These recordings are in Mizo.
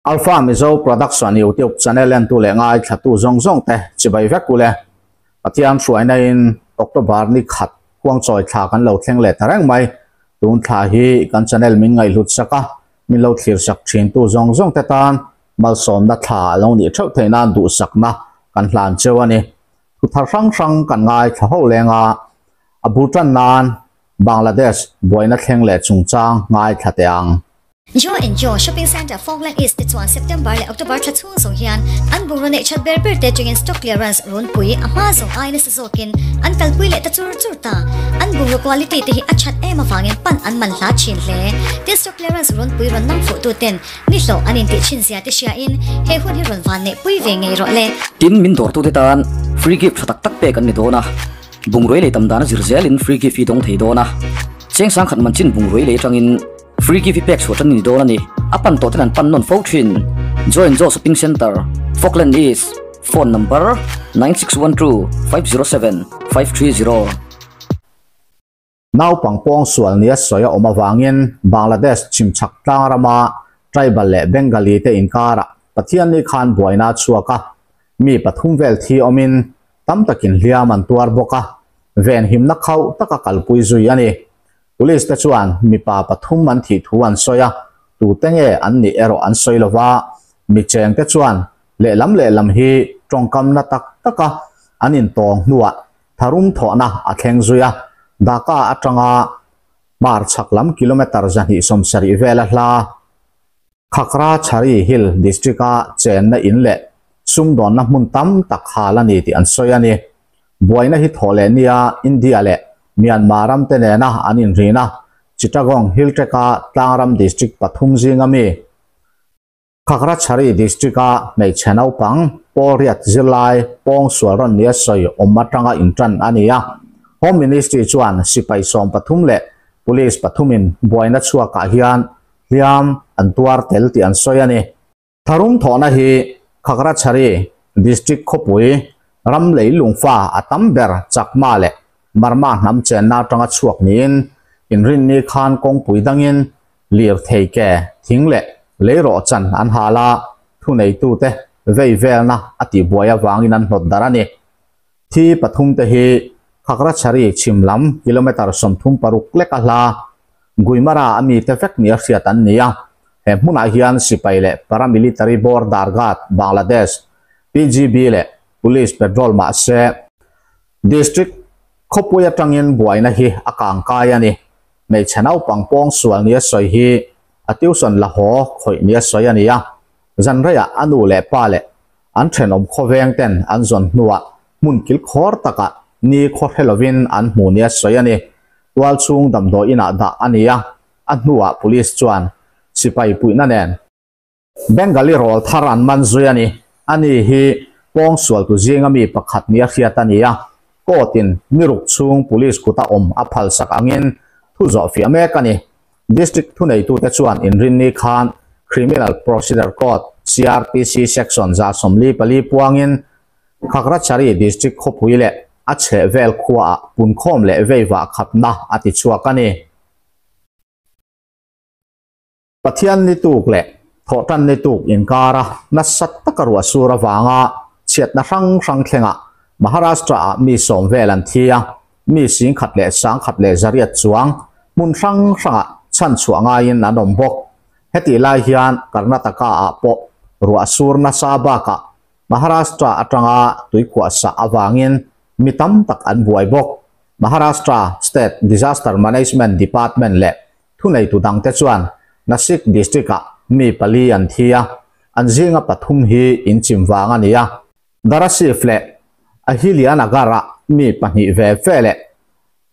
Alpha Mizo Production YouTube channel entu leh ngaithlatu zawng zawng te chibai vek ule. Pathian hruaina in October ni khat khuangchawi thla kan lo thleng leh ta reng mai. Tun thla hi kan channel min ngaihhlut sak a, min lo thlir sak thin tu zawng zawng te tan malsawmna thla a lo nih theuh theih nan duhsakna kan hlan cheu a ni. Thu thar hrang hrang kan ngaithla ho leng a, a bul tan nan Bangladesh buaina thleng leh chungchang ngaithla teh ang. Joe and Joe Shopping Centre Falkland East te chuan September leh October thla chhung zawng hian an bungraw neih that ber ber te atangin stock clearance runpui a hma zawng ai nasa zawkin an kalpui leh ta chur chur ta. An bungraw quality te hi a that em avangin pan an man hla thin hle. Tin stock clearance runpui rawn nam fuh tu ten ni hlawh an intih thin zia te hriain he hun hi rawn van neih pui ve ngei rawh le. Tin min dawrtute tan free gift tha tak tak pek an ni dawn a. Bungrui lei tam dan a zir zelin free gift hi dawng thei dawn a. Cheng sangkhat man chin bungrui lei atangin free gift hi pek chhuah tan a ni dawn a ni. A pan tawh ten an pan nawn fo thin. Joy and Joe Shopping Centre, Falkland East, Phone number, 9612 507 530. Naupang pawngsual nia sawi a awm avangin Bangladesh chhimchhak tlang rama tribal leh Bengali te inkarah Pathianni khan buaina a chhuak a, mi pathum vel thi awmin tam takin hliam an tuar bawk a, venhimna khauh taka kalpui zui a ni. Police te chuan mipa pathum an thih thu an sawi a, tute nge an nih erawh an sawi lo va, mi chengte chuan lehlam lehlam hi tawngkamna tak taka an intawng hnuah tharum thawhna a thleng zui a, Dhaka atanga hmar chhak lam kilometre 270 vela hla Khagrachhari Hill District-a chenna in leh sumdawnna hmun tam tak hal a ni tih an sawi a ni. Buaina hi thawh leh nia India leh Myanmar ram te nena an inrin a, Chittagong Hill Tract-a tlangram district pathum zinga mi Khagrachhari District-a hmeichhe naupang pawlriat zirlai pawngsual rawn nia sawi awm atanga intan a ni a. Home Ministry chuan sipai 13 leh police pathumin buaina chhuakah hian hliam an tuar tel tih an sawi a ni. Tharum thawhna hi Khagrachhari District khawpui ram lei lungfa a tam ber Chakma leh Marma hnam chenna atanga chhuak niin inrinni khan kawngpui dangin lirthei ke thing leh leirawh chan an hal a, thuneitute vei velna a tihbuai avangin an hnawt darh a ni. Thi pathum te hi Khagrachhari chhim lam kilometre 36 leka hla Guimara a mite vek nia hriat an ni a, he hmunah hian sipai leh paramilitary border guard Bangladesh, PGB, leh police patrol mah se district khawpui atangin buaina hi a kangkai a ni. Hmeichhe naupang pawngsual nia sawi hi a tuition la haw khawih nia sawi a ni a, zanreiah a nu leh pa leh an thenawm khawveng ten an zawn hnuah hmun kilkhawr takah ni khaw hre lovin an hmu nia sawi a ni. Tualchhung damdawi inah dah a ni a, a hnuah police chuan sipai puihna nen Bengali rawl thar an man zui a ni. Ani hi pawngsualtu zinga mi pakhat nia hriat a ni a, court in ni ruk chhung police kuta awm a phalsak angin thu zawh fiah mek a ni. District thuneitute chuan inrinni khan Criminal Procedure Code, CrPC, Section 144 puangin Khagrachari District khawpui leh a chhehvel khuaah punkhawm leh veivah khatna a ti chhuak a ni. Pathian ni tuk leh Thawhtan ni tuk inkara nasa taka ruah sur avanga chhiatna hrang hrang thlengah Maharashtra-ah mi sawm vel an thi a, mi singkhat leh sangkhat leh zariat chuang hmun hrang hrangah chhanchhuah ngaiin an awm bawk. Hetih lai hian Karnataka-ah pawh ruah sur nasa bakah Maharashtra atanga tuikhuah sah avangin mi tam tak an buai bawk. Maharashtra State Disaster Management Department leh thuneitu dangte chuan Nashik district-ah mi pali an thi a, an zinga pathum hi inchim vang a ni a. Dharashiv leh Ahilyanagar-ah mi pahnih ve ve leh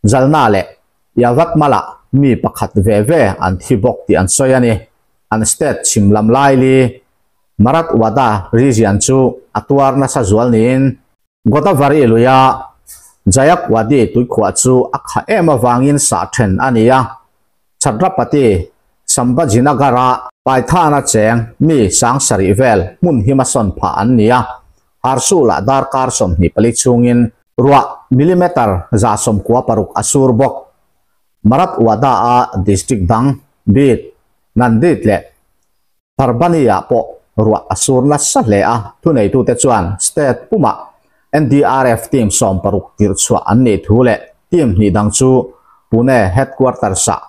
Jalna leh Yavatmal-ah mi pakhat ve ve an thi bawk tih an sawi a ni. An state chhim lam laili Marathwada region chu a tuar nasa zual niin Godavari luia Jayakwadi tuikhuah chu a kha em avangin sah then a ni a. Chhatrapati Sambhajinagar-a Paithana cheng mi sangsarih vel hmun hima sawn phah an ni a. Harsul-ah darkar 24 chhungin ruah millimeter 96 a sur bawk. Marathwada-a district dang Beed, Nanded leh Parbhani-ah pawh ruah a sur nasa hle a, thuneitute chuan state pumah NDRF team 60 tirh chhuah an nih thu leh team hnih dang chu Pune headquarters-ah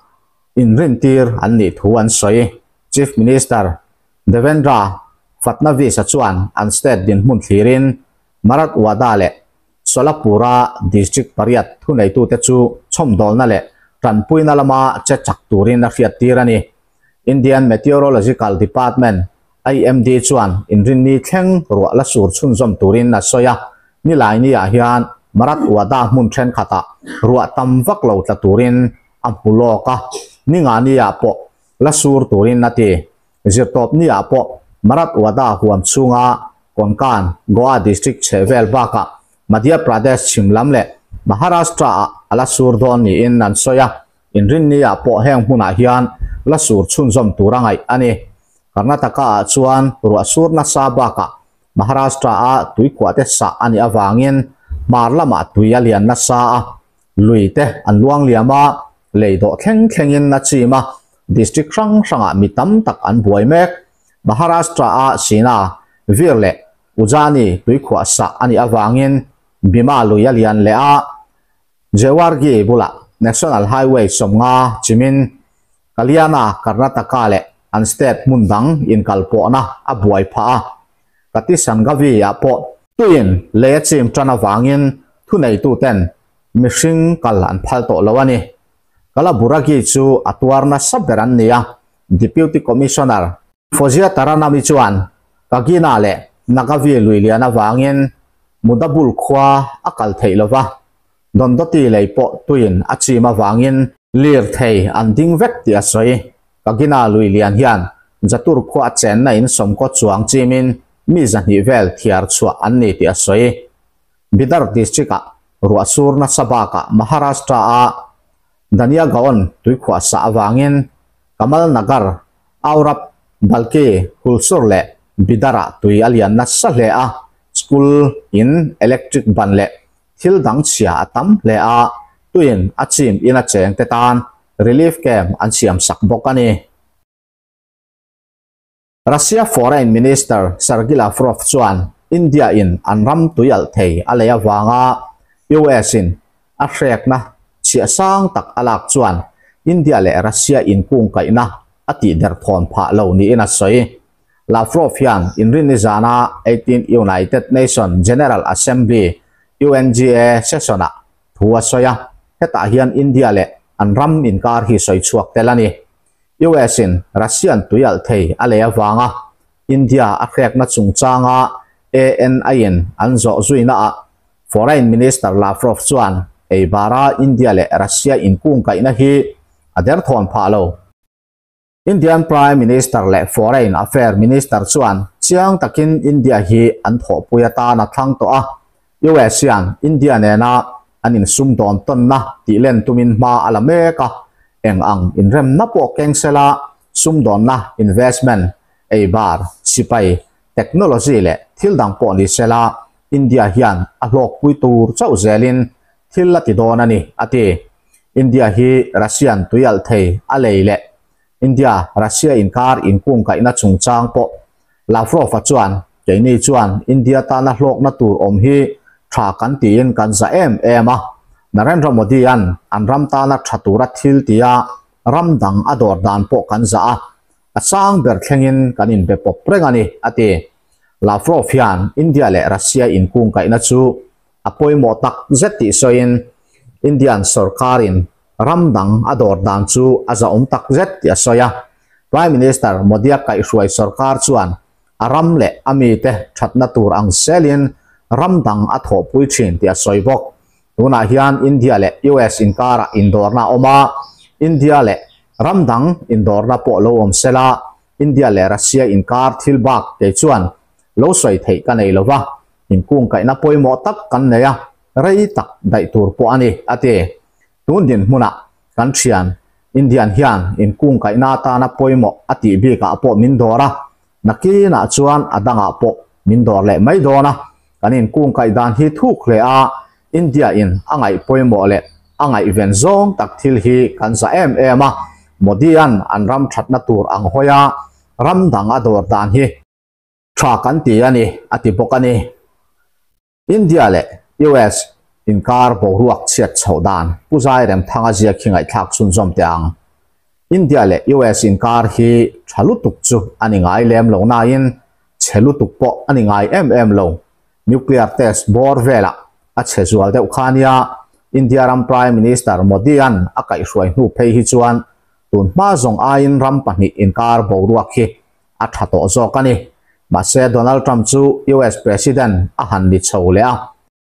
inrintir an nih thu an sawi. Chief Minister Devendra Fadnavis-a chuan an state dinhmun thlirin Marathwada leh Solapur-a district pariat thuneitute chu chhawmdawlna leh tanpuina lama che chak turin a hriattir a ni. Indian Meteorological Department, IMD, chuan inrinni thleng ruah la sur chhunzawm turin a sawi a, Nilaini-ah hian Marathwada hmun thenkhatah ruah tam vak lo tla turin a hmu lawk a, Ningani-ah pawh la sur turin a ti. Zirtawpni-ah pawh Marathwada huam chhunga Konkan, Goa district chhehvel bakah Madhya Pradesh chhim lam leh Maharashtra-ah a la sur dawn niin an sawi a, Inrinni-ah pawh heng hmunah hian la sur chhunzawm tur a ngaih a ni. Karnataka-ah chuan ruah sur nasa bakah Maharashtra-a tuikhuahte sah a nih avangin hmar lamah tui a lian nasa a, lui te an luang liam a, lei dawh thleng thlengin a chim a, district hrang hrangah mi tam tak an buai mek. Maharashtra-a Sina, Vir leh Ujani tuikhuah sah a nih avangin Bhima lui a lian leh a, Jewargi bulah National Highway 50 chimin Kalyana, Karnataka leh an state hmun dang inkalpawhna a buai phah a, Katisangavi-ah pawh tuiin lei a chim tan avangin thuneituten mihring kal an phal tawh lo a ni. Kalaburagi chu a tuar nasa ber an ni a, Deputy Commissioner Fozia Taranami chuan Kagina leh Nagavi lui lian avangin Mudabul khua a kal theih lo va, Dondoti lei pawh tuiin a chim avangin lirthei an ding vek tih a sawi. Kagina lui lian hian Jatur khua a chenna in sawmkaw chuang chimin mi 200 vel thiar chhuah an ni tih a sawi. Bidar district-ah ruah sur nasa bakah Maharashtra-a Daniagaon tuikhuah sah avangin Kamal Nagar, Aurab, Balki, Hulsur leh Bidar-ah tui a lian nasa hle a, school in electric ban leh thil dang chhia a tam hle a, tuiin a chim in a cheng te tan relief camp an siam sak bawk a ni. Russia Foreign Minister Sergei Lavrov chuan India in an ram tuialh thei a lei avanga US in a hrekna chhiah sang tak a lak chuan India leh Russia inkungkaihna a tihderthawn phah lo niin a sawi. Lavrov hian inrinni zana 18 United Nation General Assembly, UNGA, session-ah thu a sawi a, hetah hian India leh an ram inkar hi sawi chhuak tel a ni. US in Russian tuialh thei a lei avanga India a hrekna chungchanga ANI in an zawh zuinaah Foreign Minister Lavrov chuan eibara India leh Russia inkungkaihna hi a derthawn phah lo. Indian Prime Minister leh Foreign Affair Minister chuan chiang takin India hi an thawhpui atan a thlang tawh a, US hian India nena an insumdawn tawnna tih len tumin hma a la mek a, eng ang inremna pawh keng sela sumdawnna, investment, eibar, sipai, technology leh thil dang pawh ni sela India hian a hlawkpui tur chauh zelin thil a ti dawn a ni, a ti. India hi Russian tuialh thei a lei leh India Russia inkar inkungkaihna chungchang pawh Lavrov-a chuan keini chuan India tana hlawkna tur awm hi tha kan tiin kan za em em a, Narendra Modi-a'n an ram tana tha tura thil tia ram dang a dawr dan pawh kan za a, a sang ber thlengin kan inbe pawp reng a ni, a ti. Lavrov hian India leh Russia inkungkaihna chu a pawimawh tak zet tih sawiin Indian sorkarin ram dang a dawr dan chu a zahawm tak zet tih a sawi a. Prime Minister Modi-a kaihhruai sorkar chuan a ram leh a mite thatna tur ang selin ram dang a thawhpui thin tih a sawi bawk. Tunah hian India leh US inkarah indawrna a awm a, India leh ram dang indawrna pawh lo awm sela India leh Russia inkar thil bak kei chuan lo sawi theih ka nei lova, inkungkaihna pawimawh tak kan nei a, rei tak daih tur pawh a ni, a ti. Tun dinhmunah kan thian Indian hian inkungkaihna atana pawimawh a tih bikah pawh min dawr a, nakinah chuan a dangah pawh min dawr leh mai dawn a, kan inkungkaih dan hi thuk hle a, India in a ngaih pawimawh leh a ngaihven zawng tak thil hi kan za em em a, Modi-a'n an ram thatna tur ang hawi a, ram dang a dawr dan hi. Tha kan ti a ni, a ti bawk a ni. India leh US inkar boruak chhiat chhoh dan Pu Zairemthanga ziak hi ngaihthlak chhunzawm teh ang. India leh US inkar hi tha lutuk chu a ni ngai lem lo nain chhe lutuk pawh a ni ngai em em lo. Nuclear test bawr velah a chhe zual deuh kha nia India ram Prime Minister Modi-a'n a kaihhruai hnu phei hi chuan tun hma zawng aiin ram pahnih inkar boruak hi a tha tawh zawk a ni. Mahse Donald Trump chu US President a han ni chho leh a.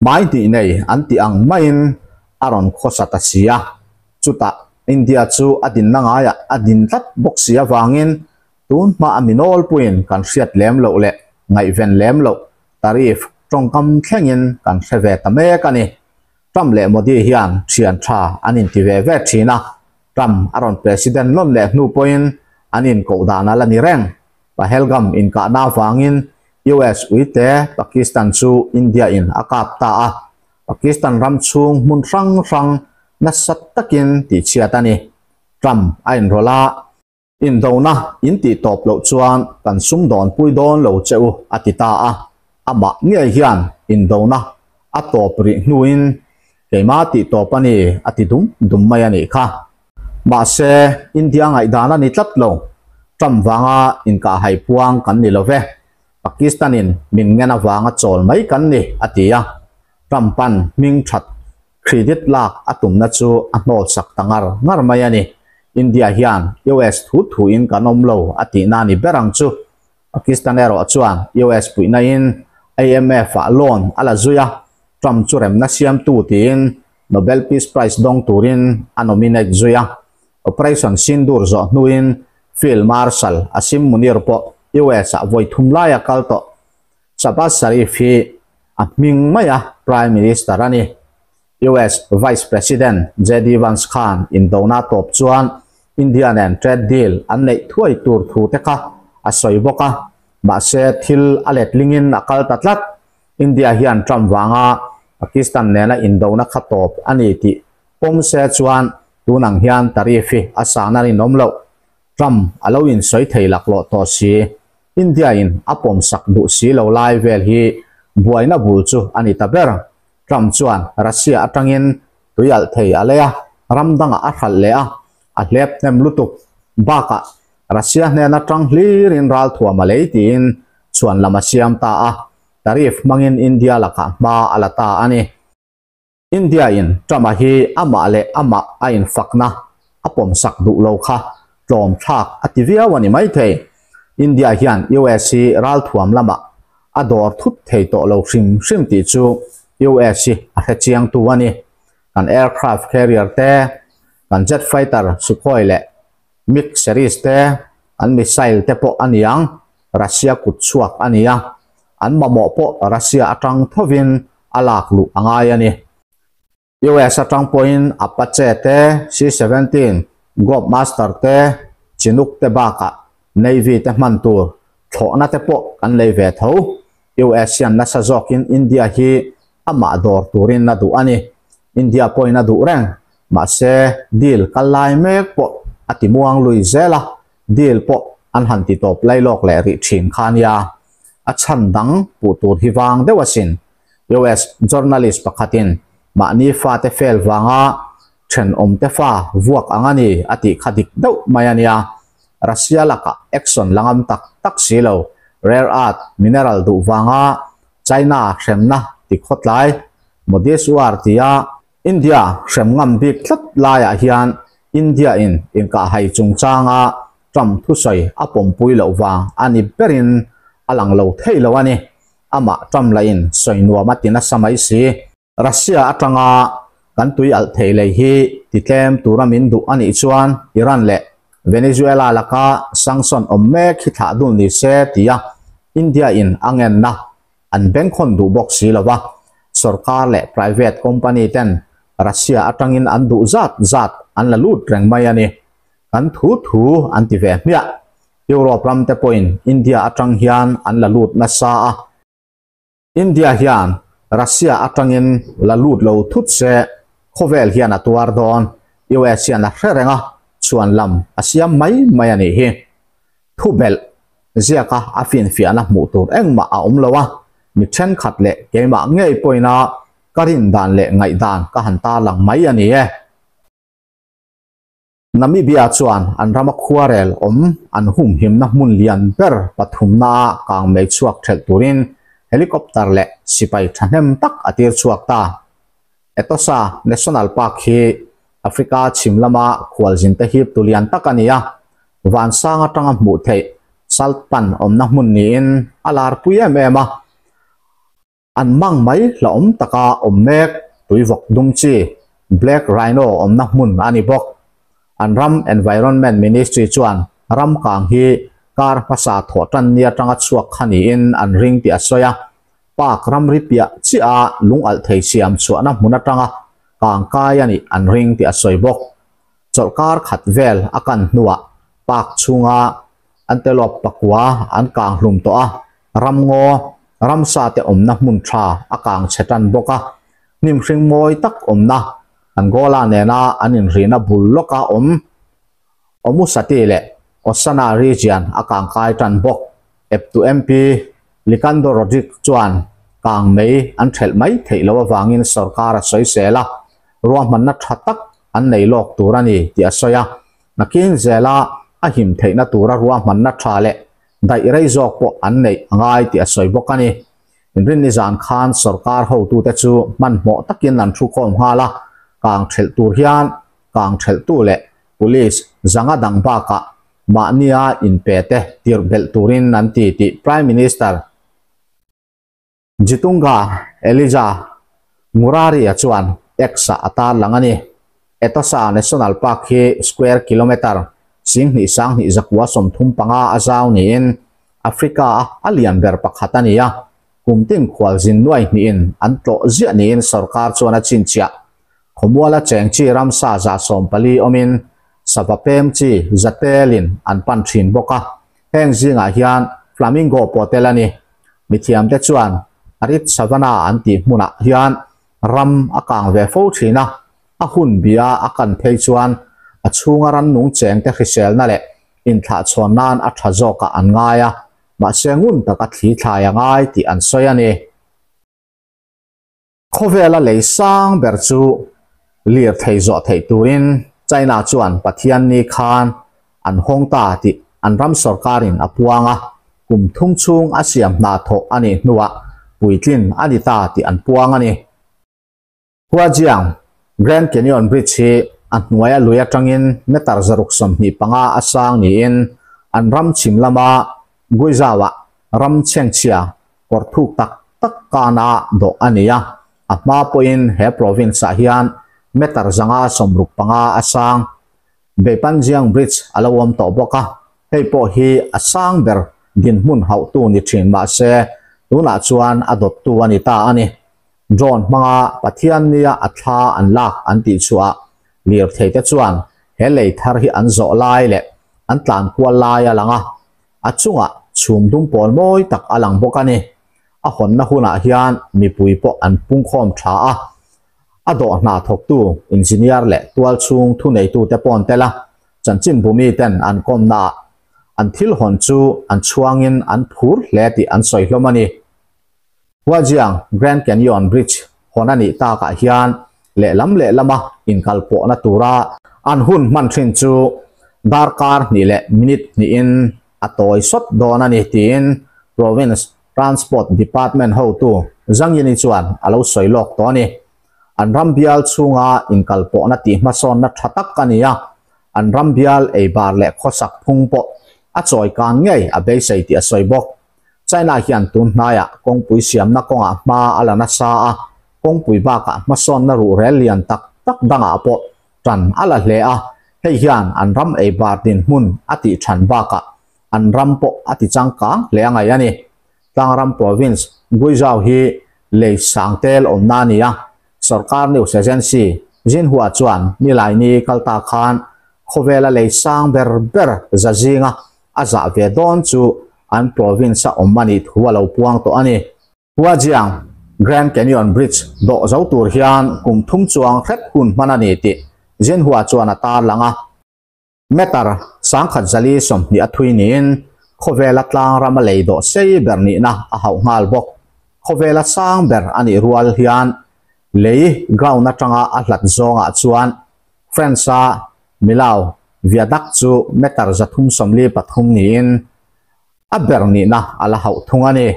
Hmai hnih nei an tih ang maiin a rawn khawsa ta si a. Chutah India chu a dinna ngaiah a din tlat bawk si avangin tun hma a mi nawlpuiin kan hriat lem loh leh ngaihven lem loh tariff tawngkam thlengin kan hre ve ta mek a ni. Trump leh Modi hian thian tha an inti ve ve thin a, Trump a rawn president nawn leh hnu pawhin an inkoh dan a la ni reng. Pahelgam inkahna avangin US uite Pakistan chu India in a kap ta a, Pakistan ram chhung hmun hrang hrang nasa takin tihchhiat a ni. Trump a inrawlh a. Indona in tih tawp loh chuan kan sumdawn pui dawn lo che u a ti ta a, amah ngei hian indona a tawp rih hnuin keimah tih tawp a ni a ti dum dum mai a nih kha. Mahse, India ngaihdan a ni tlat lo, Trump vanga inkahhai puang kan ni lo ve, Pakistan-in min ngen avanga chawl mai kan ni a ti a, Trump-a'n hming that Credit lak a tumna chu a hnawlsak ta ngar ngar mai a ni. India hian US thu thuin kan awm lo a tihna ni ber ang chu. Pakistan erawh chuan US puihna in IMF ah loan a la zui a, Trump chu remna siamtu tiin Nobel Peace Prize dawng turin a nominate zui a. Operation Sindoor zawh hnuin Field Marshal Asim Munir pawh US ah vawi thum lai a kal tawh. Shahbaz Sharif hi a hming maia Prime Minister a ni. US Vice President JD Vance khan indona tawp chuan India nen trade deal an neih thuai tur thu te kha a sawi bawk a, mahse thil a letlingin a kal ta tlat. India hian Trump vanga Pakistan nena indona kha tawp a ni tih pawm se chuan tunang hian tariff hi a sahna rinawm loh. Trump a lo insawi thei laklawh tawh si. India in a pawmsak duh si lo lai vel hi buaina bul chu a ni ta ber. Trump chuan Russia atangin tui alh thei a lei a, ram dangah a hralh leh a, a hlep hnem lutuk. Bakah Russia hnen atang hlirin ralthuam a lei tiin chhuan lam a siam ta a, tariff hmangin India lakah hma a la ta a ni. India in Trump-a hi amah leh amah a infakna a pawmsak duh lo kha tlawm thlak a ti viau a ni maithei. India hian US hi ralthuam lamah a dawr thut thei tawh lo hrim hrim tih chu US hi a hre chiangtu a ni. Kan aircraft carrier te, kan jet fighter Sukhoi leh MiG series te, an missile te pawh a niang Russia kut chhuak a ni a, an mamawh pawh Russia atang thovin a lak luh a ngai a ni. US atang pawhin Apache te, C-17, Globemaster te, Chinook te bakah Navy te hman tur thlawhna te pawh kan lei ve tho. US hian nasa zawkin India hi amah dawr turin a duh a ni. India pawhin a duh reng, mahse deal kal lai mek pawh a ti muang lui zel a, Deal pawh an han ti tawp lai lawk leh rih thin kha nia, a chhan dang puh tur hi vang deuh asin. US journalist pakhatin mahni fate fail vanga thenawmte fa vuak ang a ni a tih kha dik deuh mai a nia. Russia lakah action la ngam tak tak si lo, rare earth mineral duh vanga China hremna ti khawtlai Modi's war tia India hrem ngam bik tlat laiah hian India in inkahhai chungchanga Trump thusawi a pawmpui loh vang a ni berin a lang lo thei lo a ni. Amah Trump lahin sawi nuam a ti nasa mai si. Russia atanga kan tui alh thei lei hi titlem tura min duh a nih chuan Iran leh Venezuela laka sanction awm mek hi thlah dul ni se tia India in a ngenna an bengkhawn duh bawk si lo va, sorkar leh private company ten Russia atangin an duh zat zat an la lut reng mai a ni. Kan thu thu an ti ve hmiah. Europe ram te pawhin India atang hian an la lut nasa a. India hian Russia atangin la lut lo thut se khawvel hian a tuar dawn. US hian a hre reng a, chhuan lam a siam mai mai a nih hi. Thubelh. Ziaka a finfiahna hmuh tur engmah a awm lo a, mi thenkhat leh keimah ngei pawhin a ka rin dan leh ngaihdan ka han tarlang mai a ni e. Namibia chuan an rama khuarel awm an humhimna hmun lian ber pathumnaah kangmei chhuak thelh turin helicopter leh sipai thahnem tak a tir chhuak ta. Etosha National Park hi Africa chhim lama khualzinte hip tu lian tak a ni a, vansang atanga hmuh theih salt pan awmna hmun niin a larpui em em a. An mang mai hlauhawm taka awm mek tuivawk dum chi Black Rhino awmna hmun a ni bawk. An ram Environment Ministry chuan ram kang hi kar hmasa thawh tan ni atanga chhuak kha niin an ring tih a sawi a. Park ramri piah chiah a lung alh thei siam chhuahna hmun atanga kang kai a nih an ring tih a sawi bawk. Chawlhkar khat vel a kan hnuah park chhunga antelope pakua an kang hlum tawh a, ramngaw ramsa te awmna hmun tha a kang chhe tan bawk a, hnim hring mawi tak awmna Angola nena an inrihna bul lawka awm Omusati leh Osana region a kang kai tan bawk. Eptu MP Likando Rodrigues chuan kang mei an thelh mai theih loh avangin sorkar a sawisel a, ruahmanna tha tak an nei lawk tur a ni tih a sawi a. Nakin zela a him theihna tura ruahmanna tha leh daih rei zawk pawh an neih a ngai tih a sawi bawk a ni. Inrinni zan khan sorkar hotute chu hmanhmawh takin an thukhawm nghal a, kang thelh tur hian kang thelhtu leh police zanga dang bakah mahnia inpe te tirh belh turin an ti tih Prime Minister Jitunga Elijah Ngurari-a chuan X-ah a tarlang a ni. Etosha National Park hi square kilometre 22,235 a zau niin Africa-a a lian ber pakhat a ni a, kum tin khualzin nuai hnihin an tlawh ziah niin sorkar chuan a chhinchhiah. Khawmuala cheng chi ramsa 140 awmin sava pem chi zatelin an pan thin bawk a, heng zingah hian flamingo pawh tel a ni. Mithiamte chuan Arid Savanna an tih hmunah hian ram a kang ve fo thin a, a hun bia a kan phei chuan a chhunga rannung chengte hriselna leh inthlahchhawn nan a tha zawkah an ngai a, mahse ngun taka thli thlai a ngai tih an sawi a ni. Khawvela lei sang ber chu lir thei zawh theih turin China chuan Pathianni khan an hawng ta tih an ram sorkarin a puang a, kum thum chhung a siam hna thawh a nih hnuah puitlin a ni ta tih an puang a ni. Huajiang Grand Canyon Bridge hi a hnuaia lui atangin meter 625 a sang niin an ram chhim lama Guizhou-ah ram chhengchhia kawr thuk tak tak kana dawh a ni a, a hma pawhin he province-ah hian meter 565 a sang Beipanjiang Bridge a lo awm tawh bawk a, hei pawh hi a sang ber dinhmun hauhtu ni thin mah se tunah chuan a dawttu a ni ta a ni. Drone hmanga Pathian nia a thla an lak an tih chhuah lirtheite chuan he lei thar hi an zawh lai leh an tlan kual lai a lang a, a chungah chhum dum pawl mawi tak a lang bawk a ni. A hawnna hunah hian mipui pawh an pungkhawm tha a, a dawh hna thawktu engineer leh tualchhung thuneitute pawn tel a, chanchinbu miten an kawmnaah an thil hawn chu an chhuangin an phur hle tih an sawi hlawm a ni. Huajiang Grand Canyon Bridge hawn a nih takah hian lehlam lehlama inkalpawhna tura an hun hman thin chu darkar hnih leh minute hnihin a tawi sawt dawn a ni tiin Province Transport Department hotu Zhang Yini chuan a lo sawi lawk tawh a ni. An ram bial chhunga inkalpawhna tih hmasawnna tha tak a ni a, an ram bial eibar leh khawsak phung pawh a chawi kan ngei a beisei tih a sawi bawk. China hian tun hnaiah kawngpui siamna kawngah hma a la nasa a, kawngpui bakah hmasawnna ruhrel lian tak tak dangah pawh tan a la hle a, hei hian an ram ei bar dinhmun a tih than bakah an ram pawh a ti changkang hle a ngaih a ni. Tlangram province Guizhou hi lei sang tel awmna a ni a, sorkar news agency Xinhua chuan Nilaini kalta khan khawvela lei sang ber ber za zinga a zah ve dawn chu an province a awm a nih thu a lo puang tawh a ni. Huajiang Grand Canyon Bridge dawh zo tur hian kum thum chuang hret hun hman a ni tih Xinhua chuan a tarlang a. Meter 1020 a thui niin Khawvela tlang rama lei dawh sei ber nihna a hauh nghal bawk. Khawvela sang ber a nih rual hian lei ground atanga a hlat zawngah chuan France-a Millau Viaduct chu meter 343 niin a ber nihna a la hauh thung a ni.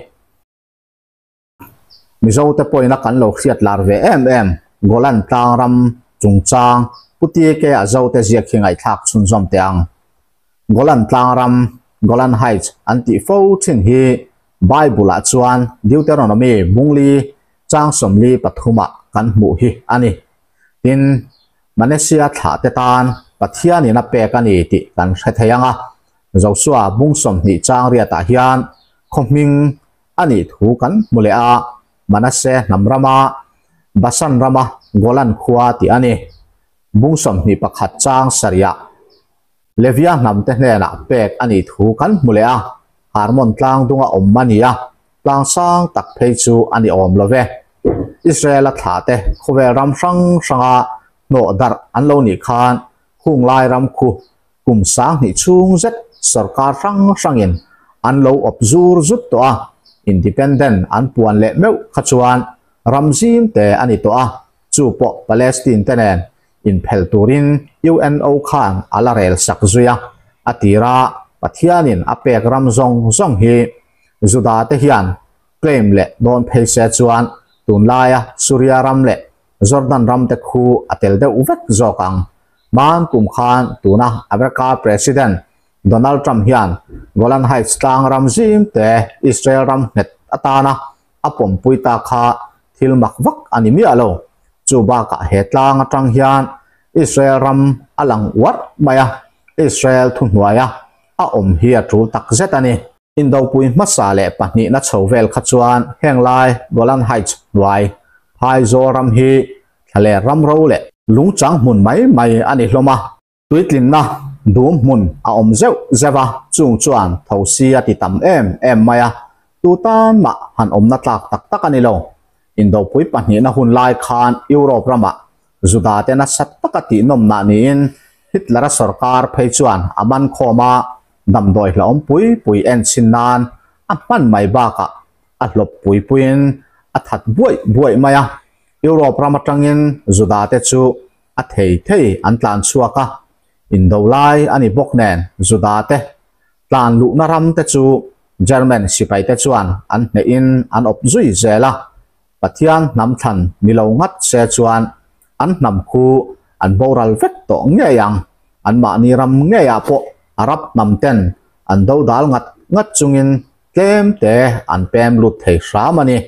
Mizote pawhin a kan lo hriat lar ve em em Golan tlang ram chungchang Pu TK a Zote ziak hi ngaihthlak chhunzawm teh ang. Golan tlang ram, Golan Heights, an tih fo thin hi Bible-ah chuan Deuteronomy bungli chang 43 ah kan hmuh hi a ni. Tin, Manesia thlahte tan Pathianin a pek a ni tih kan hre thei ang a, Joshua bung 20 chang riatah hian khaw hming a nih thu kan hmu leh a, Manasseh hnam rama Basan rama Golan khua tih a ni. Bung 21 chang sarihah Levia hnamte hnenah pek a nih thu kan hmu leh a, Harmon tlang dunga awm a ni a, tlang sang tak phei chu a ni awm lo ve. Israel-a thlahte khawvel ram hrang hranga hnawh darh an lo nih khan hung lai ram khu kum 2000 chhung zet sorkar hrang hrangin an lo awp zur zut tawh a, independent an puan leh meuh kha chuan ram zim te a ni tawh a, chu pawh Palestine te nen inphel turin UNO khan a la rel sak zui a, a tira Pathianin a pek ram zawng zawng hi Juda te hian claim leh dawn phei se chuan tunlaia Suria ram leh Jordan ram te khu a tel deuh vek zawk ang. Hman kum khan tuna America President Donald Trump hian Golan Heights tlang ram zim te Israel ram nghet atana a pawmpui ta kha thil mak vak a ni miah lo. Chu bakah he tlang atang hian Israel ram a lang uarh mai a, Israel thuhnuaia a awm hi a tul tak zet a ni. Indopui hmasa leh pahnihna chho vel kha chuan heng lai Golan Heights hnuai Phaizawl ram hi thla leh ram ro leh lungchang hmun mai mai a ni hlawm a. Tuitlinna dum hmun a awm zeuh zeuh a, chung chuan thosi a ti tam em em mai a, tu tan mah han awmna tlak tak tak a ni lo. Indopui pahnihna hun lai khan Europe ramah Juda te nasa taka tihnawmnah niin Hitler-a sorkar phei chuan a man khawm a, damdawi hlauhawm pui pui en chhin nan a hman mai bakah a hlawp pui puiin a that buaih buaih mai a. Europe ram atangin Juda te chu a thei thei an tlan chhuak a, indo lai a ni bawk nen Juda te tlan luhna ram te chu German sipai te chuan an hnehin an awp zui zel a, Pathian hnam thlan ni lo ngat se chuan an hnam khu an boral vek tawh ngei ang. An mahni ram ngeiah pawh Arab hnam ten an do dal ngat ngat chungin tlem te an pem lut thei hram a ni.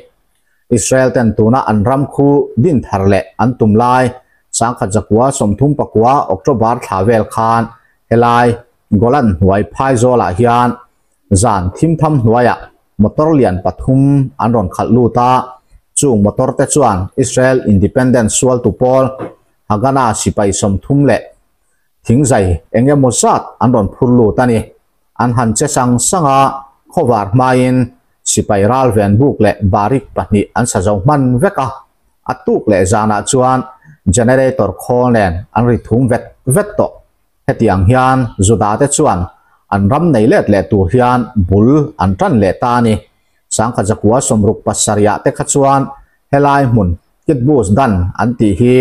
Israel ten tuna an ram khu din thar leh an tum lai 1939 October thla vel khan helai Golan hnuai Phaizawlah hian zan thim tham hnuaiah motor lian pathum an rawn khalh lut a, chung motor te chuan Israel Independence sual tu pawl Haganah sipai 30 leh thingzai eng emaw zat an rawn phur lut a ni. An han che sang sang a, khawvar hmain sipai ral ven buk leh barik pahnih an sa zo hman vek a, a tuk leh zanah chuan generator khawl nen an ri thum vet vet tawh. Hetiang hian Juda te chuan an ram nei let leh tur hian bul an tan leh ta a ni. 1967 ah te kha chuan helai hmun Kibbutz Dan an tih hi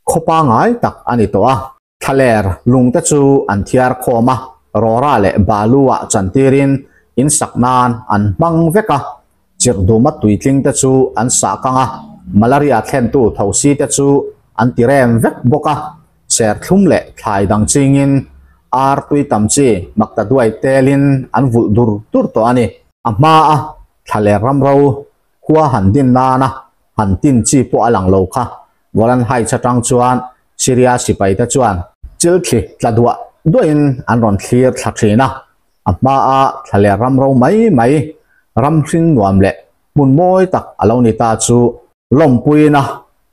khawpa ngai tak a ni tawh a. Thlaler lung te chu an thiar khawm a, rawra leh balu ah chantirin in sak nan an hmang vek a. Chirhduma tuitling te chu an sah kang a, malaria thlentu thosi te chu an ti rem vek bawk a. Serthlum leh thlai dang chingin ar tui tam chi makta duai telin an vulh dur dur tawh a ni. A hma a thlaler ram ro khua han din nana han tin chi pawh a lang lo kha. Golan Heights atang chuan Syria sipai te chuan chilthli tla duah duahin an rawn thlir thla thin a. A hma a thlaler ram ro mai mai ram hring nuam leh hmun mawi tak a lo ni ta chu lawmpuina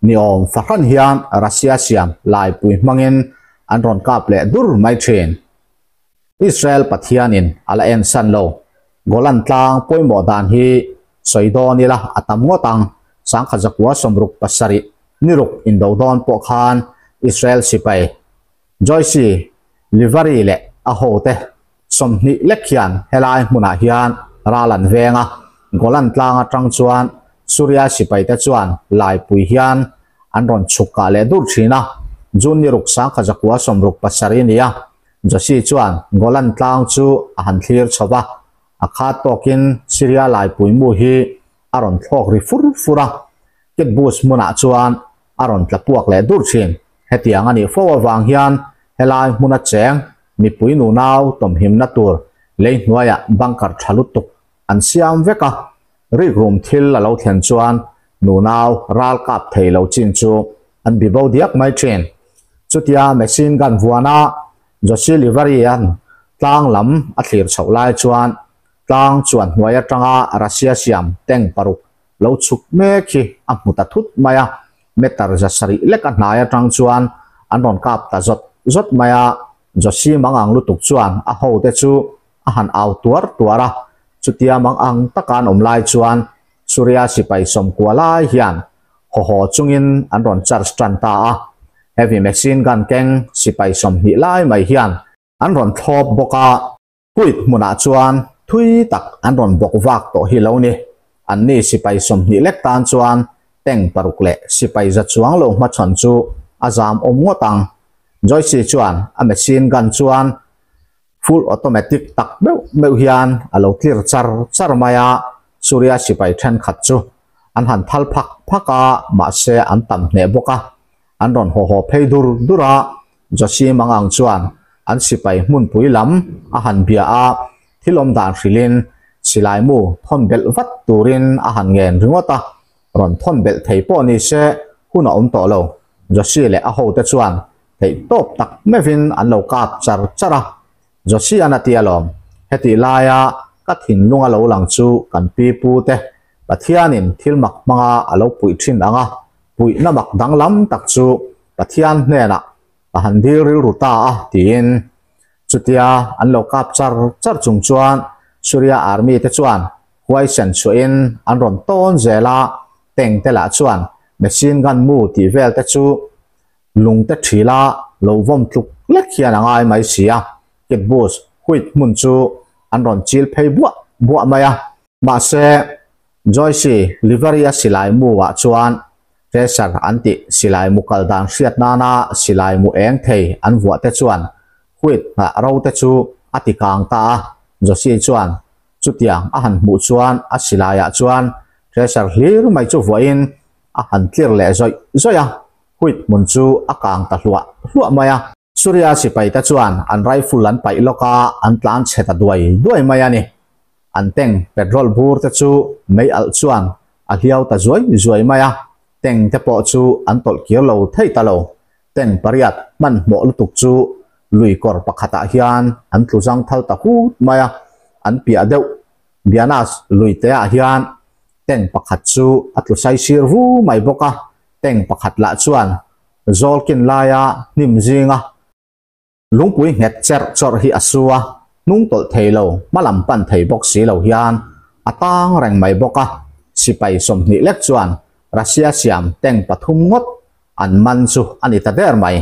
ni awm fahran hian Russia siam laipui hmangin an rawn kap leh dur mai thin. Israel Pathianin a la en san lo. Golan tlang pawimawh dan hi sawi dawn ila a tam ngawt ang. 1967 niruk indo dawn pawh khan Israel sipai Joyce Livari leh a ho te 20 lek hian helai hmunah hian ral an veng a, Golan tlang atang chuan Suria sipai te chuan laipui hian an rawn chhuk kah leh dur thin a, June ni ruk 1967 nia Joshi chuan Golan tlang chu a han thlir chho va, a khat tawkin Syria laipui mu hi a rawn thlawk ri fur fur a, Kibbutz hmunah chuan a rawn tla puak leh dur thin. Hetiang a nih fo avang hian helai hmuna cheng mipui nunau tawmhimna tur lei hnuaiah bunker tha lutuk an siam vek a, rikrum thil a lo thlen chuan nunau ral kap thei lo chin chu an bibo diak mai thin. Chutia machine gun vuana Joshi Livari-a'n tlang lam a thlir chhoh lai chuan tlang chuan hnuai atanga Russia siam tank paruk lo chhuk mek hi a hmu ta thut mai a, meter 700 lek a hnai atang chuan an rawn kap ta zawt zawt mai a, Joshi mangang lutuk chuan a hote chu a han au tuar tuar a, chutia mangang taka an awm lai chuan Surya sipai 90 lai hian haw haw chungin an rawn charge tan ta a, heavy machine gun keng sipai 20 lai mai hian an rawn thlawp bawk a. Huit hmunah chuan thui tak an rawn bawk vak tawh hi lo ni. An ni sipai 20 lek tan chuan tank paruk leh sipai za chuang lo hmachhawn chu a zam awm ngawt ang. Joyce chuan a machine gun chuan full automatic tak meuh meuh hian a lo clear char char mai a, Surya sipai thenkhat chu an han thal phak phak a, mahse an tam hneh bawk a, an rawn haw haw phei dur dur a. Joshi mangang chuan an sipai hmunpui lam a han bia a, thil awm dan hrilhin silai mu thawn belh vat turin a han ngen ringawt a, rawn thawn belh thei pawh ni se hun a awm tawh lo. Joshi leh a hote chuan theih tawp tak meuhin an lo kap char char a, Joshi an a ti alawm, heti laia ka thinlung a lo lang chu kan pi pu te Pathianin thil mak hmanga a lo puih thin ang a, puihna mak danglam tak chu Pathian hnenah ka han dil rilru ta a tiin. Chutia an lo kap char char chung chuan Surya Army te chuan huaisen chhuahin an rawn tawn zel a, tank te lah chuan machine gun mu tih vel te chu lung te thila lo vawm tluk lek hian a ngai mai si a, Kibbutz huit hmun chu an rawn chil phei buah buah mai a. Mahse, Joyce Livery-a silai mu-ah chuan Tracer an tih silai mu kal dan hriat nana silai mu eng thei an vuah te chuan huit nghah ro te chu a ti kang ta a. Joshi chuan chutiang a han hmuh chuan a silaiah chuan Tracer hlir mai chu vuahin a han tlir leh zawih zawih a, huit hmun chu a kang ta hluah hluah mai a. Surya sipai te chuan an rifle an paih lawk a, an tlan chhe ta duai duai mai a ni. An tank petrol bur te chu mei alh chuan a hliau ta zuai zuai mai a, tank te pawh chu an tawlh kir lo thei ta lo. Tank pariat hmanhmawh lutuk chu lui kawr pakhatah hian an tlu zang thal ta hut mai a, an piah deuh Bianas lui te ah hian tank pakhat chu a tlu sai sir vu mai bawk a, tank pakhat lah chuan zawlkin laia hnim zinga lungpui nghet cherh chawrh hi a su a, hnung tawlh thei lo, hma lam pan thei bawk si lo hian a tang reng mai bawk a, sipai 20 lek chuan Russia siam tank pathum ngawt an man chu a ni ta der mai.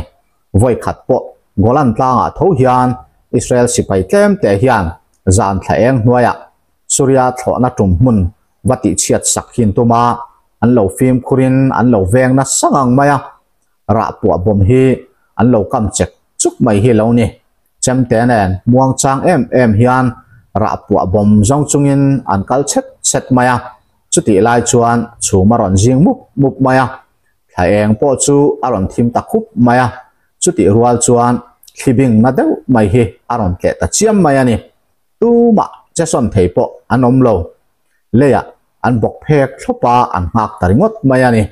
Vawi khat pawh Golan tlangah tho hian Israel sipai tlem te hian zan thla eng hnuaiah Surya thlawhna tum hmun va tih chhiat sak hin tuma an lo fimkhurin an lo veng nasa ngang mai a, rah puah bawm hi an lo kam chek chuk mai hi lo ni. Chemte nen muang chang em em hian rah puah bawm zawng chungin an kal chhet chhet mai a, chutih lai chuan chhum a rawn zing mup mup mai a, thla eng pawh chu a rawn thim ta khup mai a, chutih rual chuan thlibing na deuh mai hi a rawn tleh ta chiam mai a ni. Tumah chesawn thei pawh an awm lo, leiah an bawk phek thlawp a, an nghak ta ringawt mai a ni.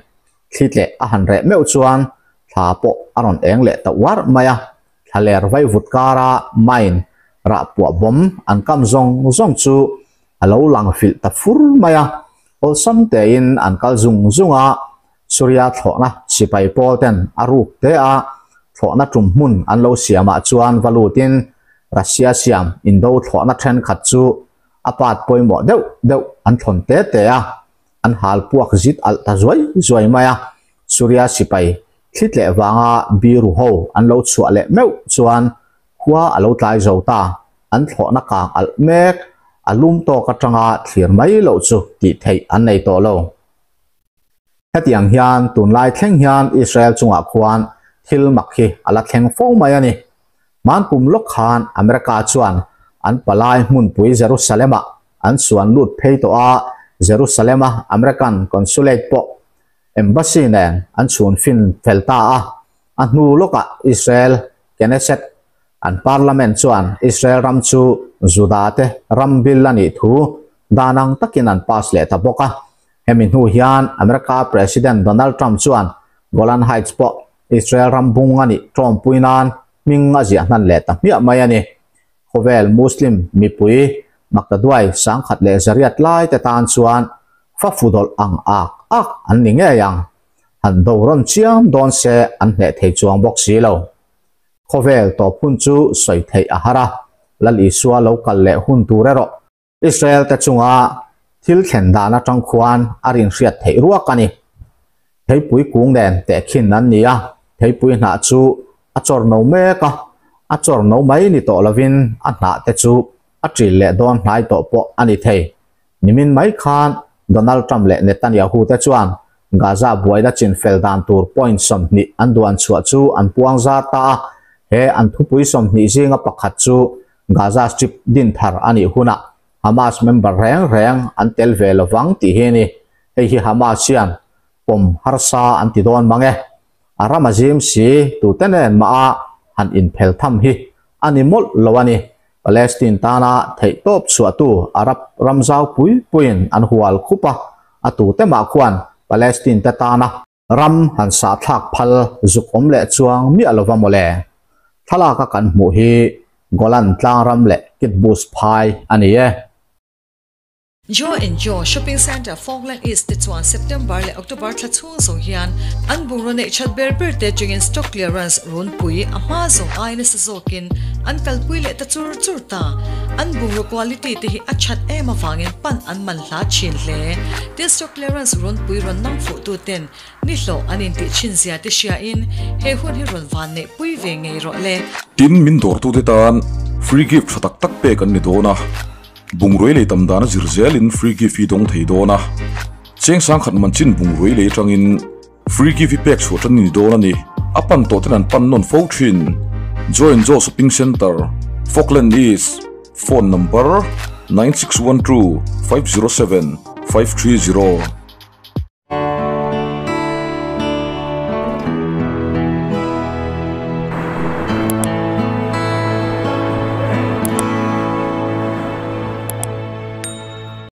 Thli tleh a han reh meuh chuan thla pawh a rawn eng leh ta uar mai a, thla ler vai vut kara mine rah puah bawm an kam zawng zawng chu a lo lang filh ta fur mai a, awlsam tein an kal zung zung a, Surya thlawhna sipai pawl ten a ruk te a, thlawhna tum hmun an lo siamah chuan va lutin Russia siam indo thlawhna thenkhat chu a pat pawimawh deuh deuh an thlawn te te a, an hal puak zit alh ta zuai zuai mai a, Surya sipai thli tleh vanga biru ho an lo chhuah leh meuh chuan khua a lo tlai zo ta. an thlawhna kang alh mek a lum tawk atanga thlir mai loh chu tih theih an nei tawh lo. Hetiang hian tunlai thleng hian Israel chungah khuan thil mak hi a la thleng fo mai a ni. Hmankum lawk khan America chuan an palai hmunpui Jerusalem-ah an suan lut phei tawh a, Jerusalem-a American Consulate pawh Embassy nen an chhun fin fel ta a. A hnu lawkah Israel Knesset an Parliament chuan Israel ram chu Juda te ram bil a nih thu dan ang takin an pass leh ta bawk a. Hemi hnu hian America President Donald Trump chuan Golan Heights pawh Israel ram bung a nih tawmpui nan hming a ziah hnan leh ta hmiah mai a ni. Khawvel Muslim mipui maktaduai 1100 lai te tan chuan fa fudawlh ang ak ak an ni ngei ang. Han do rawn chiam dawn se an hneh thei chuang bawk si lo. Khawvel tawp hun chu sawi theih a har a, Lal Isua lo kal leh hun tur erawh Israel te chunga thil thlen dan atang khuan a rinhriat theih ruak a ni. Theipui kung nen tehkhin an ni a, theipui hnah chu a chawr no mek a, a chawr no mai ni tawh lovin a hnah te chu a ṭil leh dawn hnai tawh pawh a ni thei. Nimin mai khan Donald Trump leh Netanyahu te chuan Gaza buaina chinfel dan tur point 20 an duan chhuah chu an puang zar ta a, he an thupui 20 zinga pakhat chu Gaza Strip din thar a nih hunah Hamas member reng reng an tel ve lovang tih hi a ni. Hei hi Hamas hian pawm harsa an ti dawn mang e. A ram a zim si tute nen mah a han inphel tham hi a ni mawlh lo a ni. Palestine tana theihtawp chhuahtu Arab ram zau pui puiin an hual khup a, a tute mah khuan Palestine te tana ram han sahthlak phal zuk awm leh chuang miah lova mawle. Thlalaka kan hmuh hi Golan tlang ram leh Kibbutz phai a ni e. Joe and Joe Shopping Centre Falkland East te chuan September leh October thla chhung zawng hian an bungraw neih that ber ber te atangin stock clearance runpui a hma zawng ai nasa zawkin an kalpui leh ta chur chur ta. An bungraw quality te hi a that em avangin pan an man hla thin hle. Tin stock clearance runpui rawn nang fuh tu ten ni hlawh an intih thin zia te hriain he hun hi rawn van neih pui ve ngei rawh le. Tin min dawrtute tan free gift tha tak tak pek an ni dawn a. Bungrui lei tam dan a zir zelin free gift hi dawng thei dawn a, cheng 1000 man chin bungrui lei atangin free gift hi pek chhuah tan a ni dawn a ni. A pan tawh ten an pan nawn fo thin. Join Joe Shopping Centre, Falkland East, Phone number, 9612 507 530.